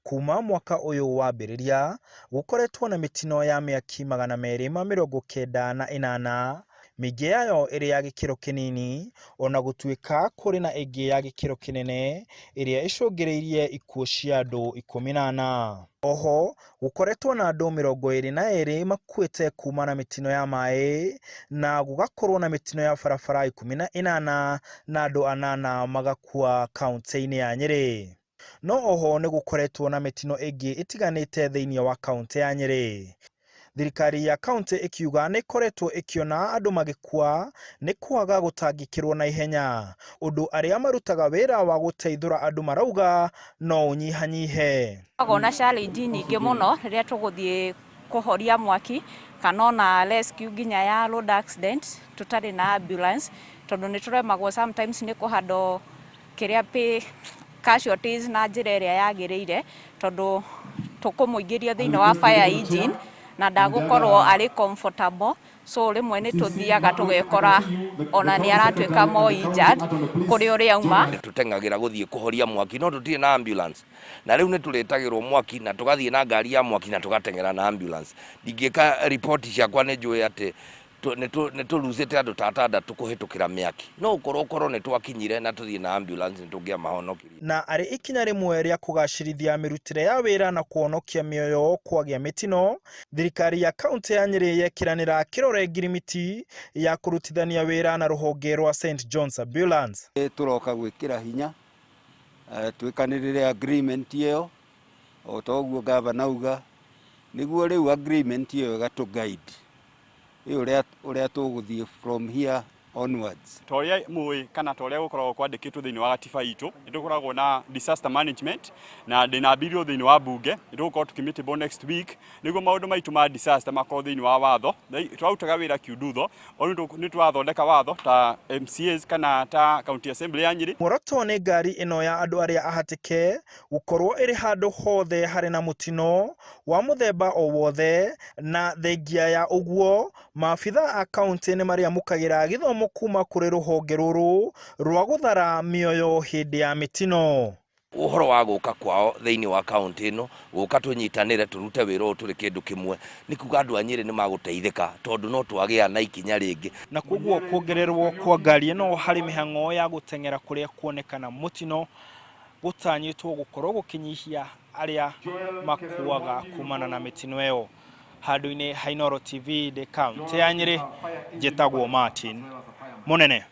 Kuma mwaka ũyũ wambĩrĩria, gũkoretwo na mĩtino ya mĩaki 298, mĩingĩ yayo ĩrĩ ya gĩkĩro kĩnini, ona gũtuĩka kũrĩ na ĩngĩ ya gĩkĩro kĩnene ĩrĩa ĩcũngĩrĩirie ikuũ cia andũ 14. Oho, gũkoretwo na andũ 22 makuĩte kuuma na mĩtino ya maĩ, na gũgakorwo na mĩtino ya barabara 18 na andũ anana magakua kauntĩ-inĩ ya Nyĩrĩ. No oho nĩ gũkoretwo na mĩtino ĩngĩ ĩtiganĩte thĩinĩ wa kauntĩ ya Nyĩrĩ. Thirikari ya kauntĩ ĩkiuga nĩ ĩkoretwo ĩkĩona andũ magĩkua nĩ kwaga gũtangĩkĩrwo na ihenya, ũndũ arĩa marutaga wĩra wa gũteithũra andũ marauga no ũnyihanyihe. Tũkoragwo na challenge nyingĩ mũno rĩrĩa tũgũthiĩ kũhoria mwaki kana ona rescue nginya ya road accident tũtarĩ na ambulance, tondũ nĩ tũremagwo sometimes nĩ kũ handle kĩrĩa casualties na njĩra ĩrĩa yagĩrĩire, tondũ tũkũmũingĩria thĩinĩ wa fire engine na ndagũkorwo arĩ comfortable, so rĩmwe nĩ tũthiaga tũgekora ona nĩ aratuĩka more injured kũrĩ ũrĩa auma. Nĩ tũteng'agĩra gũthiĩ kũhoria mwaki no tũtirĩ na ambulance, na rĩu nĩ tũrĩtagĩrwo mwaki na tũgathiĩ na ngari ya mwaki na tũgateng'era na ambulance. Ndingĩka riboti ciakwa nĩ njũĩ atĩ nĩ tũrucĩte andũ ta atandatũ kũhĩtũkĩra mĩaki, no ũkorwo ũkorwo nĩ twakinyire na tũthiĩ na ambulance nĩ tũngĩamahonokirie. Na arĩ ikinya rĩmwe rĩa kũgacĩrithia mĩrutĩre ya wĩra na kũhonokia mĩoyo kwagĩa mĩtino, thirikari ya kauntĩ ya Nyĩrĩ yekĩranĩra kĩrore ngirimiti ya kũrutithania wĩra na rũhonge rwa St John's Ambulance. Tũroka gwĩkĩra hinya twĩkanĩrĩre agreement ĩyo o ta ũguo gavana auga, nĩguo rĩu agreement ĩyo ĩgatũ guide ũrĩa ũrĩa tũgũthiĩ from here onwards. Ta ũrĩa mũĩ kana ta ũrĩa gũkoragwo kwandĩkĩtwo thĩinĩ wa gatiba itũ, nĩ tũkoragwo na disaster management na ndĩna bill thĩinĩ wa bunge, nĩ tũgũkorwo tũkĩmĩtable next week nĩguo maũndũ maitũ ma disaster makorwo thĩinĩ wa watho. Twarutaga wĩra kiundutho, o rĩu nĩ tũrathondeka watho ta MCAs kana ta County Assembly ya Nyĩrĩ. Muoroto nĩ ngari ĩno ya andũ arĩa ahatĩke gũkorwo ĩrĩ handũ hothe harĩ na mũtino wa mũthemba o wothe, na thengia ya ũguo, maabitha a kauntĩ nĩ marĩamũkagĩra gĩthomo kuma kũrĩ rũhonge rũrũ rwa gũthara mĩoyo hĩndĩ ya mĩtino. Ũhoro wa gũka kwao thĩinĩ wa kaũntĩ ĩno, gũka tũnyitanĩre tũrute wĩra ũyũ tũrĩ kĩndũ kĩmwe, nĩ kuga andũ a Nyĩrĩ nĩ magũteithĩka tondũ no twagĩa na ikinya rĩngĩ. Na kwoguo kuongererwo kwa ngari ĩno harĩ mĩhang'o ya gũteng'era kũrĩa kuonekana mũtino gũtanyĩtwo gũkorwo gũkĩnyihia arĩa makuaga kumana na mĩtino ĩyo. Handũ-inĩ ha Inooro TV ndĩ kaũntĩ ya Nyĩrĩ, njĩtagwo Martin Mũnene.